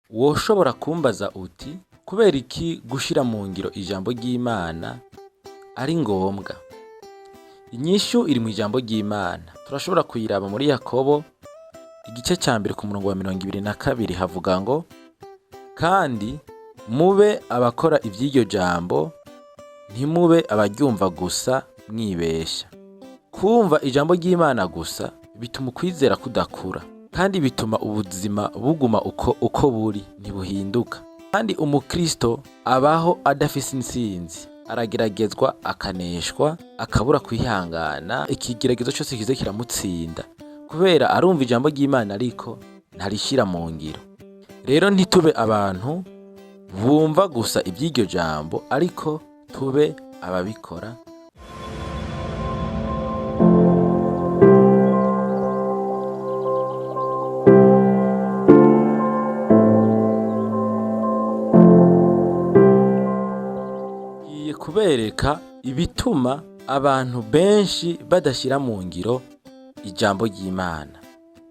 Woshobora kumbaza uti kubera iki gushira mu ngiro ijambo ry'Imana ari ngombwa? Inyishu iri mu ijambo ry'Imana. Turashobora kuyiraba muri Yakobo igice ca mbere ku murongo wa 22, havuga ngo: kandi mube abakora ivy'iryo jambo, ntimube abaryumva gusa mwibesha. Kumva ijambo ry'Imana gusa bituma ukwizera kudakura, kandi bituma ubuzima buguma uko buri, ntibuhinduka. Kandi umukristo abaho adafise intsinzi, arageragezwa akaneshwa, akabura kwihangana, ikigeragezo cose kize kiramutsinda, kubera arumva ijambo ry'Imana ariko ntarishira mu ngiro. Rero ntitube abantu bumva gusa ivy'iryo jambo, ariko tube ababikora. Ngiye kubereka ibituma abantu benshi badashyira mu ngiro ijambo ry'Imana.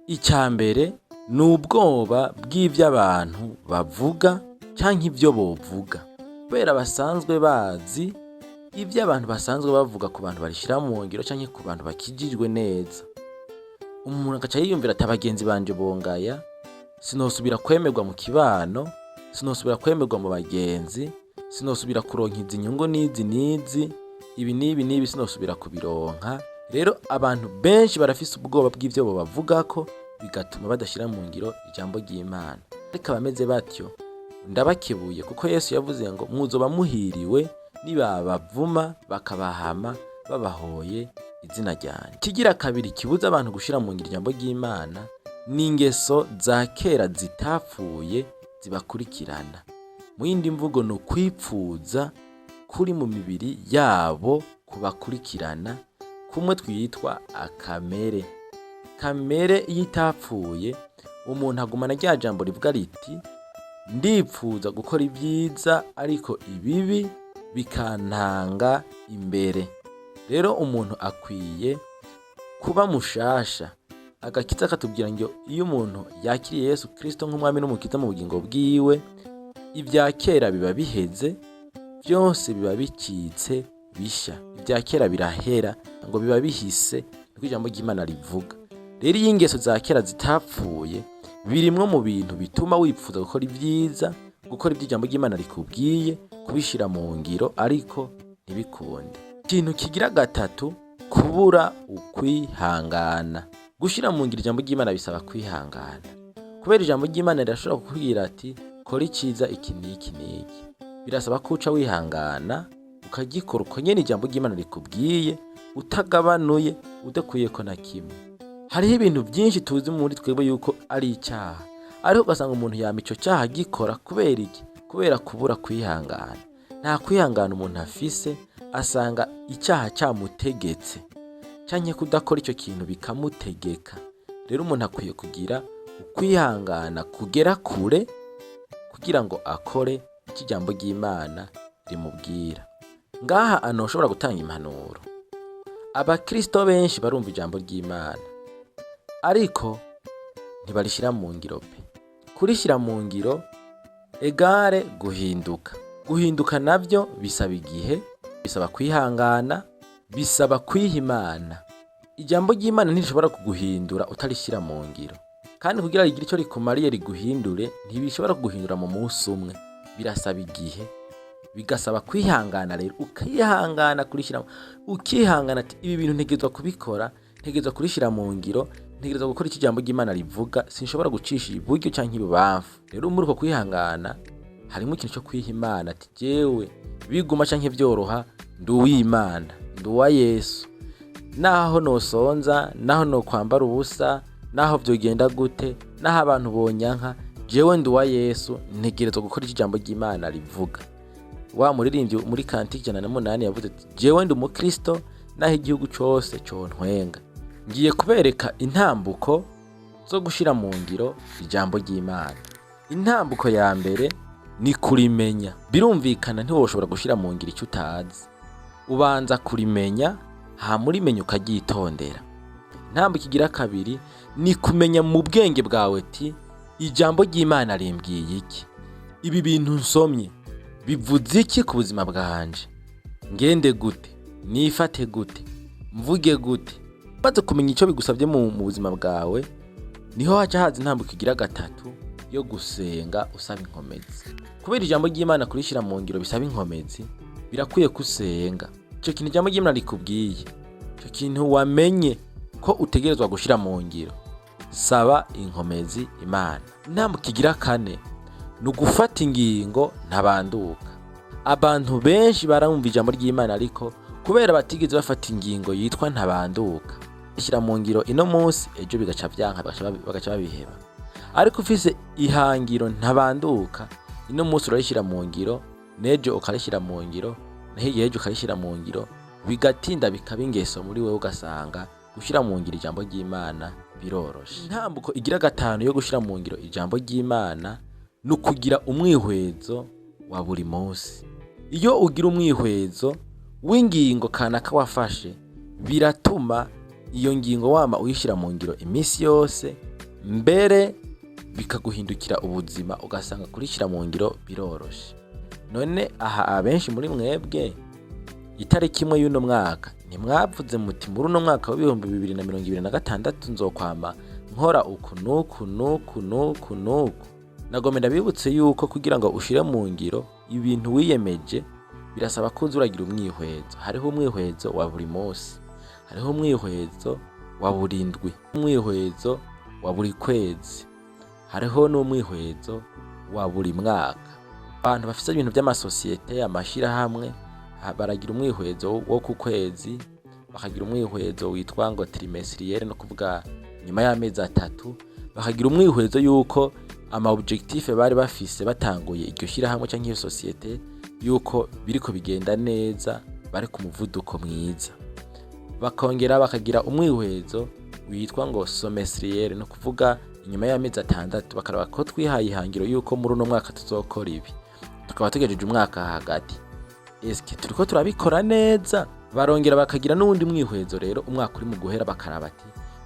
Icya mbere ni ubwoba bw'ivyo abantu bavuga canke ivyo bovuga, kubera basanzwe bazi ivyo abantu basanzwe bavuga ku bantu barishira mu ngiro canke ku bantu bakijijwe neza. Umuntu agaca yiyumvira ati abagenzi banje bongaya, sinosubira kwemerwa mu kibano, sinosubira kwemerwa mu bagenzi, sinosubira kuronka izi nyungu n'izi n'izi, ibi n'ibi n'ibi sinosubira kubironka. Rero abantu benshi barafise ubwoba bw'ivyo bobavugako, bigatuma badashira mu ngiro ijambo ry'Imana. Ariko abameze batyo ndabakebuye, kuko Yesu yavuze ngo muzoba muhiriwe nibabavuma bakabahama babahoye izina ryanje. Ikigira kabiri kibuza abantu gushira mu ngiro ijambo ry'Imana ni ingeso za kera zitapfuye zibakurikirana. Mu yindi mvugo ni ukwipfuza kuri mu mibiri yabo kubakurikirana, kumwe twitwa akamere. Kamere iyo itapfuye, umuntu agumana rya jambo rivuga riti ndipfuza gukora ibyiza ariko ibibi bikantanga imbere. Rero umuntu akwiye kuba mushasha. Agakiza katubwira ngo iyo umuntu yakiriye Yesu Kristo nk'umwami n'umukiza mu bugingo bwiwe, ibya kera biba biheze, byose biba bicitse bisha. Ibya kera birahera, ngo biba bihise, niko ijambo ry'Imana rivuga. Rero iyo ingeso za kera zitapfuye, birimwo mu bintu bituma wipfuza gukora ibyiza, gukora ibyo ijambo ry'Imana rikubwiye, kubishira mu ngiro ariko ntibikunde. Ikintu kigira gatatu, kubura ukwihangana. Gushira mu ngiro ijambo ry'Imana bisaba kwihangana, kubera ijambo ry'Imana rirashobora kukubwira ati kora iciza iki n'iki n'iki. Birasaba ko uca wihangana ukagikora uko nyene ijambo ry'Imana rikubwiye, utagabanuye, udakuyeko na kimwe. Hariho ibintu byinshi tuzi muri twebwe yuko ari icyaha, ariko ugasanga umuntu yama ico cyaha agikora kubera iki? Kubera kubura kwihangana. Nta kwihangana umuntu afise, asanga icyaha cyamutegetse, canke kudakora ico kintu bikamutegeka. Rero umuntu akwiye kugira ukwihangana kugera kure kugira ngo akore ico ijambo ry'Imana rimubwira. Ngaha anoshobora gutanga impanuro. Abakristo benshi barumva ijambo ry'Imana, ariko ntibarishira mu ngiro pe. Kurishira mu ngiro egare guhinduka. Guhinduka navyo bisaba igihe, bisaba kwihangana, bisaba kwiha Imana. Ijambo ry'Imana ntirishobora kuguhindura utarishira mu ngiro. Kandi kugira rigire ico rikumariye riguhindure, ntibishobora kuguhindura mu munsi umwe. Birasaba igihe, bigasaba kwihangana. Rero ukihangana kurishira, ukihangana ati ibi bintu ntegerezwa kubikora, ntegerezwa kurishira mu ngiro, ntegerezwa gukora icyo ijambo ry'Imana rivuga, sinshobora gucisha iburyo canke ibubamfu. Rero muri uko kwihangana harimo ikintu cyo kwiha Imana ati jewe biguma canke vyoroha, ndi uw'Imana, ndi uwa Yesu. Naho nosonza, naho nokwambara ubusa, naho vyogenda gute, naho abantu bonyanka, jewe ndi uwa Yesu, ntegerezwa gukora icyo ijambo ry'Imana rivuga. Wa muririmbyi muri kantike 108 yavuze ati jewe ndi umukristo naho igihugu cose contwenga. Ngiye kubereka intambuko zo gushira mu ngiro ijambo ry'Imana. Intambuko ya mbere ni kurimenya. Birumvikana ntiwoshobora gushira mu ngiro icyo utazi. Ubanza kurimenya, hama urimenya ukaryitondera. Intambuko igira kabiri ni kumenya mu bwenge bwawe ati Ijambo ry'Imana rimbwiye iki? Ibi bintu nsomye bivuze iki ku buzima bwanje? Ngende gute? Nifate gute? Mvuge gute? Umaze kumenya icyo bigusabye mu buzima bwawe, niho haca haza intambwe igira gatatu yo gusenga usaba inkomezi. Kubera ijambo ry'Imana kurishyira mu ngiro bisaba inkomezi, birakwiye ko usenga. Icyo kintu ijambo ry'Imana rikubwiye, icyo kintu wamenye ko utegerezwa gushyira mu ngiro, saba inkomezi Imana. Intambwe igira kane ni ugufata ingingo ntabanduka. Abantu benshi baramumva ijambo ry'Imana, ariko kubera batigeze bafata ingingo yitwa ntabanduka, ishyira mu ngiro ino munsi, ejo bigaca byanka, bagaca babiheba. Ariko ufise ihangiro ntabanduka, ino munsi urarishyira mu ngiro, n'ejo ukarishyira mu ngiro, na hirya y'ejo ukarishyira mu ngiro, bigatinda bikaba ingeso muri wewe, ugasanga gushyira mu ngiro ijambo ry'Imana biroroshe. Intambuko igira gatanu yo gushyira mu ngiro ijambo ry'Imana ni ukugira umwihwezo wa buri munsi. Iyo ugira umwihwezo w'ingingo kanaka wafashe, biratuma iyo ngingo wama uyishyira mu ngiro iminsi yose, mbere bikaguhindukira ubuzima, ugasanga kurishyira mu ngiro biroroshe. None aha abenshi muri mwebwe, itariki imwe y'uno mwaka ntimwavuze muti: "Muri uno mwaka wa 2026 nzokwama nkora uku n'uku n'uku n'uku n'uku"? Nagomba ndabibutse yuko kugira ngo ushire mu ngiro ibintu wiyemeje, birasaba ko uza uragira umwihwezo. Hariho umwihwezo wa buri munsi, hariho umwihwezo wa buri ndwi, umwihwezo wa buri kwezi, hariho n'umwihwezo wa buri mwaka. Abantu bafise ibintu by'amasosiyete, amashirahamwe, baragira umwihwezo wo ku kwezi, bakagira umwihwezo witwa ngo trimestriel, no kuvuga nyuma y'amezi 3, bakagira umwihwezo yuko ama objectif bari bafise batanguye iryo shirahamwe canke iyo sosiyete, yuko biriko bigenda neza, bari ku muvuduko mwiza. Bakongera bakagira umwihwezo witwa ngo semestriel, no kuvuga inyuma y'amezi 6, bakaraba ko twihaye ihangiro yuko muri uno mwaka tuzokora ibi, tukaba tugejeje umwaka hagati, eske turiko turabikora neza? Barongera bakagira n'uwundi mwihwezo rero umwaka uri mu guhera, bakaraba ati: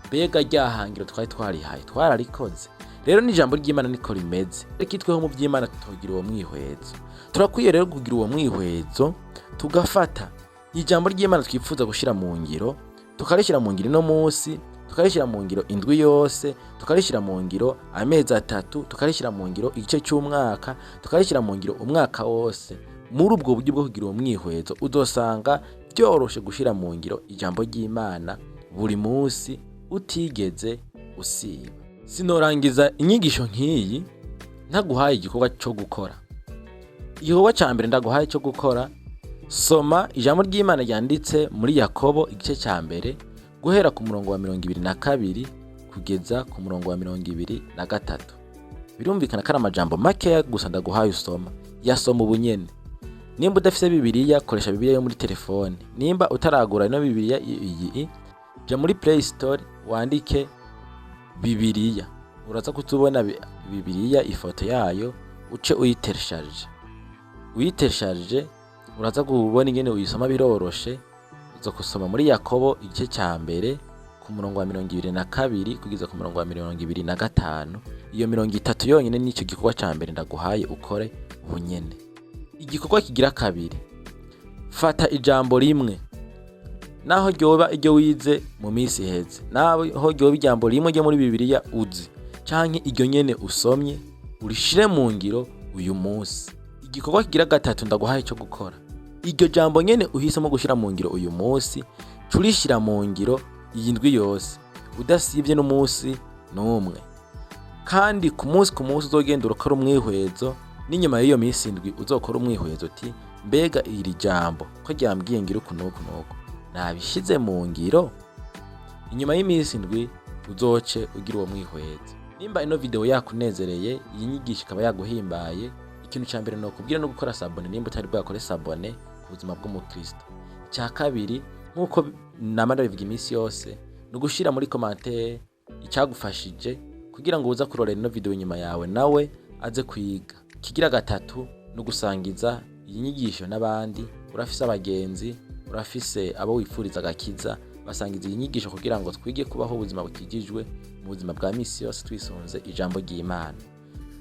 "Mbega rya hangiro twari twarihaye twararikoze?" Rero n'ijambo ry'Imana niko rimeze. Reka tweho mu by'Imana tutogira uwo mwihwezo. Turakwiye rero kugira uwo mwihwezo, tugafata ijambo ry'Imana twifuza gushyira mu ngiro, tukarishyira mu ngiro ino munsi, tukarishyira mu ngiro indwi yose, tukarishyira mu ngiro amezi 3, tukarishyira mu ngiro igice cy'umwaka, tukarishyira mu ngiro umwaka wose. Muri ubwo buryo bwo kugira uwo mwihwezo, uzosanga byoroshe gushyira mu ngiro ijambo ry'Imana buri munsi utigeze usiba. Sinorangiza inyigisho nk'iyi ntaguhaye igikorwa cyo gukora. Igikorwa cya mbere ndaguhaye cyo gukora: soma ijambo ry'Imana ryanditse muri Yakobo igice cya mbere, guhera ku murongo wa 22 kugeza ku murongo wa 23. Birumvikana ko ari amajambo makeya gusa ndaguhaye usoma. Yasoma ubunyene. Nimba udafise Bibiliya, koresha Bibiliya yo muri telefone. Nimba utaragura ino Bibiliya iyi, jya muri Play Store wandike Bibiliya, uraza kutubona Bibiliya, ifoto yayo, uce uyiteresharije. Uyiteresharije, uraza kubona ingene uyisoma, biroroshe. Uza gusoma muri Yakobo igice cya mbere, ku murongo wa 22 kugeza ku murongo wa 25. Iyo 30 yonyine nicyo gikorwa cya mbere ndaguhaye ukore ubunyene. Igikorwa kigira kabiri: fata ijambo rimwe, naho ryoba iryo wize mu minsi iheze, naho ryoba ijambo rimwe ryo muri Bibiliya uzi, canke iryo nyene usomye, urishire mu ngiro uyu munsi. Igikorwa kigira gatatu ndaguhaye cyo gukora: iryo jambo nyene uhisemo gushira mu ngiro uyu munsi, curishira mu ngiro iyi ndwi yose, udasibye n'umunsi n'umwe. Kandi ku munsi ku munsi uzogenda urakora umwihwezo, n'inyuma y'iyo minsi 7 uzokora umwihwezo uti: "Mbega iri jambo ko ryambwiye ngira uku n'uku n'uku, nabishize mu ngiro?" Inyuma y'iminsi 7 uzoce ugira uwo mwihwezo. Nimba ino video yakunezereye, iyi nyigisho ikaba yaguhimbaye, ikintu cya mbere nokubwira no gukora s'abonner nimba utari bwakore s'abonner ku Buzima bw'Umukristo. Icya kabiri, nk'uko nama ndabivuga iminsi yose, ni ugushira muri commentaire icyagufashije, kugira ngo uza kurorera ino video inyuma yawe nawe aze kwiga. Ikigira gatatu ni ugusangiza iyi nyigisho n'abandi. Urafise abagenzi, urafise abo wifuriza agakiza. Basangiza iyi nyigisho kugira ngo twige kubaho ubuzima bukijijwe mu buzima bwa misi yose twisunze ijambo ry'Imana.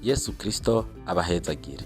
Yesu Kristo abahezagire.